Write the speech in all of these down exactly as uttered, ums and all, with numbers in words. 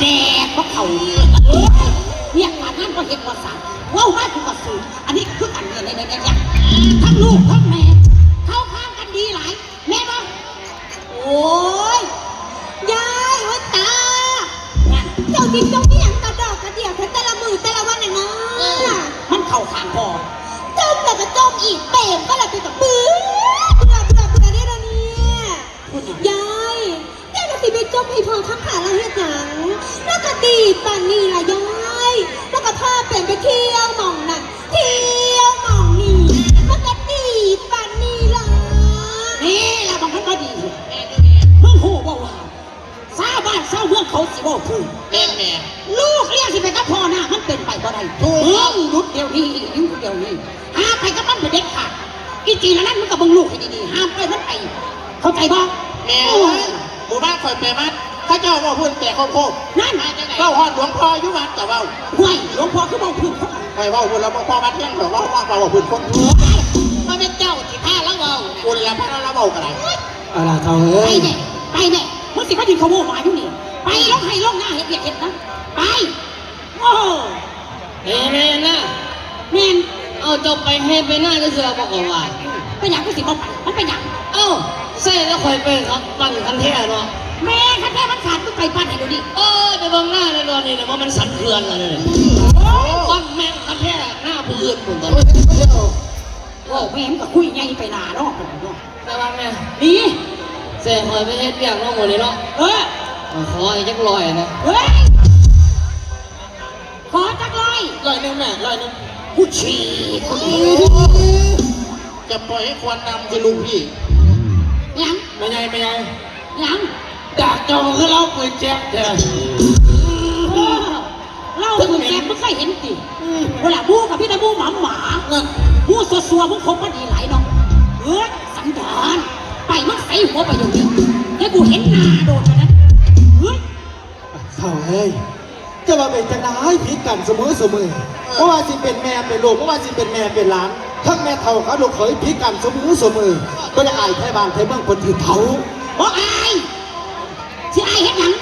แดกบ่เข้า เอ้ย เวียกการงานบ่เฮ็ดบ่สร้าง เว้ามากูก็สูน อันนี้คือกันเนี่ย เนี่ย เนี่ย เนี่ย ทั้งลูกทั้งแม่ เข้าข้างกันดีหลาย แม่นบ่ โอ้ย ยาย โอ้ยตา นั่น เจ้าสิจมอีหยังกระดอกกระเดี่ยวแท้แต่ละมื้อแต่ละวันน่ะนะ เออ มันเข้าข้างพ่อ จมแล้วก็จมอีก เปรมก็แล้วไปกับเบื่อ เบื่อ เบื่อ เบื่อเด้อเดี๋ยวนี้ ยาย ยายก็สิไปจมให้พ่อคำผาลาเฮ็ดหยัง แล้วก็ดีปานนี้ล่ะยาย แล้วก็พาเปรมไปเที่ยวหม่องนั่น เที่ยวหม่องนี่ แล้วก็ดีปานนี้ล่ะ นี่ล่ะหม่องมันบ่ดี มึงฮู้บ่ว่า ชาวบ้านชาวเมืองเขาสิเว้าพื้น แม่นแม่ ลูกเลี้ยงสิไปกับพ่อหน้ามันเป็นไปบ่ได้ ถูก มึงหยุดเดี๋ยวนี้ หยุดเดี๋ยวนี้ ห้ามไปกับมันเป็นเด็ดขาด อีจีละนั่นมึงก็เบิ่งลูกให้ดีๆ ห้ามไปมันไป เข้าใจบ่ แม่ โอ้ย หมู่บ้านข่อยไปวัด เขาเจ้าเว้าพื้นแตกโคกๆ นั่น เว้าฮอดหลวงพ่ออยู่วัดก็เว้า ห้วย หลวงพ่อคือเว้าพื้นเขา ข่อยเว้าพื้นแล้วบ่พอวัดเที่ยงดอก เว้า เว้า เว้าพื้นคน มันเป็นเจ้าสิพาลาเว้า กูนี่ล่ะพาลาเว้าก็ได้ เอาล่ะเฒ่าเอ้ย ไปแม่ ไปแม่ มึงสิมายืนขโมยหมาอยู่นี่ ไปลงไฮ่ลงนาเฮ็ดเวียกเฮ็ดงาน ไป โอ้ เอ้ยแม่นะ แม่น เอาเจ้าไปไฮ่ไปนาจักเทื่อบ่ก็ว่า เป็นหยังกูสิบ่ไป มันเป็นหยัง เอ้า ใส่แล้วข่อยไปครับ ปั่นคันแท้เนาะ แม่คันแท้มันขาด มึงไปปั่นให้เดี๋ยวนี้ เออ ไปเบิ่งนาแล้วตอนนี้นะว่ามันสันเขื่อนแล้วเนี่ย โอ้ ปั่นแม่งคันแท้ หน้าผู้อื่นพุ่นตอนนี้ เว้าแม่มันก็คุยใหญ่ไปหน้าเนาะ แต่ว่าแม่ นี่ เสียหอยไปเฮ็ดเวียกเนาะมื้อนี้เนาะ เออ ขออีกจักร้อยนะ เฮ้ย ขอจักร้อย ร้อยหนึ่งแม่ ร้อยหนึ่ง กูฉี่ จะปล่อยให้ควันดำสิลูกพี่ หยัง แม่ใหญ่ แม่ใหญ่ หยัง ดากเจ้าคือเล่าปืนแจ๊กแท้ เออ เล่าปืนแจ๊กมึงเคยเห็นติ อืม เวลาหมู่กับพี่ตาหมู่หมาหมา นั่น หมู่ซัวๆ มึงคบกันดีหลายเนาะ เฮ้ย สันดาน ไปมึงใส่หัวไปอยู่นี่ ให้กูเห็นหน้าโดนมันนะ เฮ้ย เฒ่าเอ้ย จะว่าเป็นจังได๋ผิดกันเสมอเสมอ เออ บ่ว่าสิเป็นแม่เป็นลูก บ่ว่าสิเป็นแม่เป็นหลาน ทั้งแม่เฒ่ากับลูกเขยผิดกันเสมอเสมอ บ่ได้อายไทบ้านไทเมืองเพิ่นคือเฒ่า บ่อาย สิอายเฮ็ดหยัง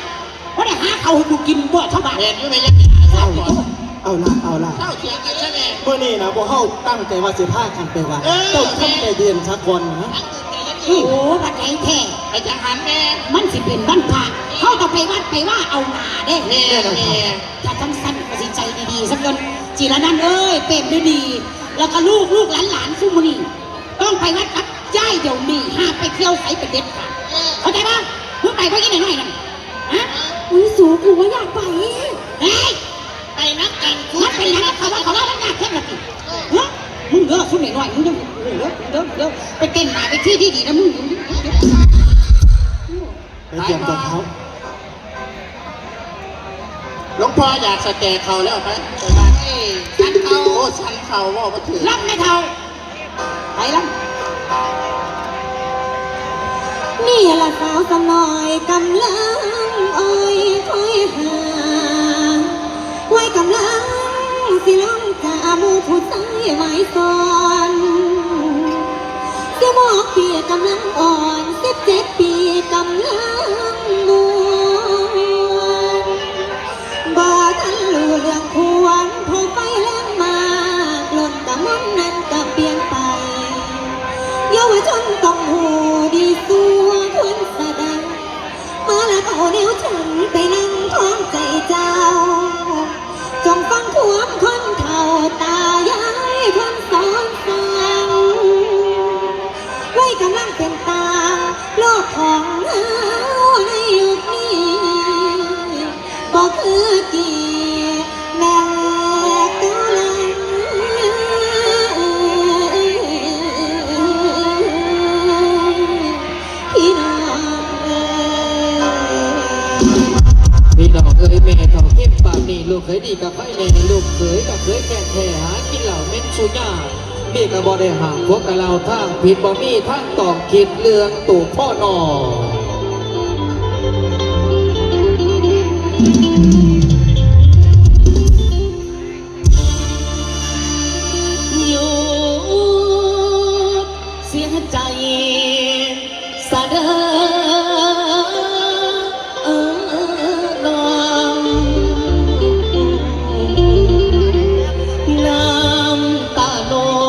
บ่ได้หาข้าวให้กูกินบ่ชาวบ้าน แม่นอยู่แม่ยังเป็นอาย เอา ก่อน เอาล่ะ เอาล่ะ เศร้าเถียงกันซะแน่ มื้อนี้นะพวกเฮาตั้งใจว่าสิพากันไปวัด เออ เจ้าทำใจเย็นซะก่อนนะ โอ้ บัดใดแท้ ไปจังหันแม่ มันสิเป็นวันพระ เฮาต้องไปวัดไปว่าเอาหน้าเด้ แม่ แม่ ถ้าจังซั่นก็สิใจดีๆ ซะก่อน จิรนันท์เอ้ย เป็นดีๆ แล้วก็ลูกๆ หลานๆ ซุมื้อนี้ ต้องไปวัดกับยายเดี๋ยวนี้ ห้ามไปเที่ยวไสเป็นเด็ดขาด เข้าใจบ่ มึงไปบ่อีน้อยๆ นั่น ฮะ อุ๊ย สู กูบ่อยากไป เฮ้ย ไปนำกัน มันเป็นหยังเขาว่า เขาว่ามันยากแท้ละติ ฮะ มึงเด้อ ซุน้อยๆ มึงเด้อ มึงเด้อ มึงเด้อ มึงเด้อ ไปเต้นหน้าเวทีดีๆ นะมึง ไปเตรียมตัวเขา หลวงพ่ออยากสแกเขาแล้วไป ไปบ้าน เอ้ย สันเขา โอ้ สันเขา เว้าบ่ถืก ลำแม่เฒ่า ไปลำ นี่ละสาวสำน้อยกำลังอ้อยคอยหา วัยกำลังสิลงกาหมู่ผู้ชายหมายสอน สิบหกปีกำลังอ่อน สิบเจ็ดปีกำลังม่วน บ่ทันรู้เรื่องควร พอไฟแรงมาก ล้นกะมนนั้นกะเปลี่ยนไป เยาวชนต้องฮู้ดีสั่วควรสะดัง มาละเอาแนวฉันไปนั่งท้องใจเจ้า จงฟังความคนเฒ่าตายายเพิ่นสอนสั่ง วัยกำลังเป็นต่าง โลกของเฮาในยุคนี้ บ่คือกี่แม่กำลัง พี่น้องเอ้ย พี่น้องเอ้ย แม่เฒ่าเข้มปานนี้ ลูกเขยดีกับไผแน่ ลูกเขยกับเขยแก่แท้ หากินเหล้าเหม็นสุรา มีก็บ่ได้ห้าม พวกกะเหล้าทางผิด บ่มีทางต้องคิดเรื่องตัวพ่อน้อง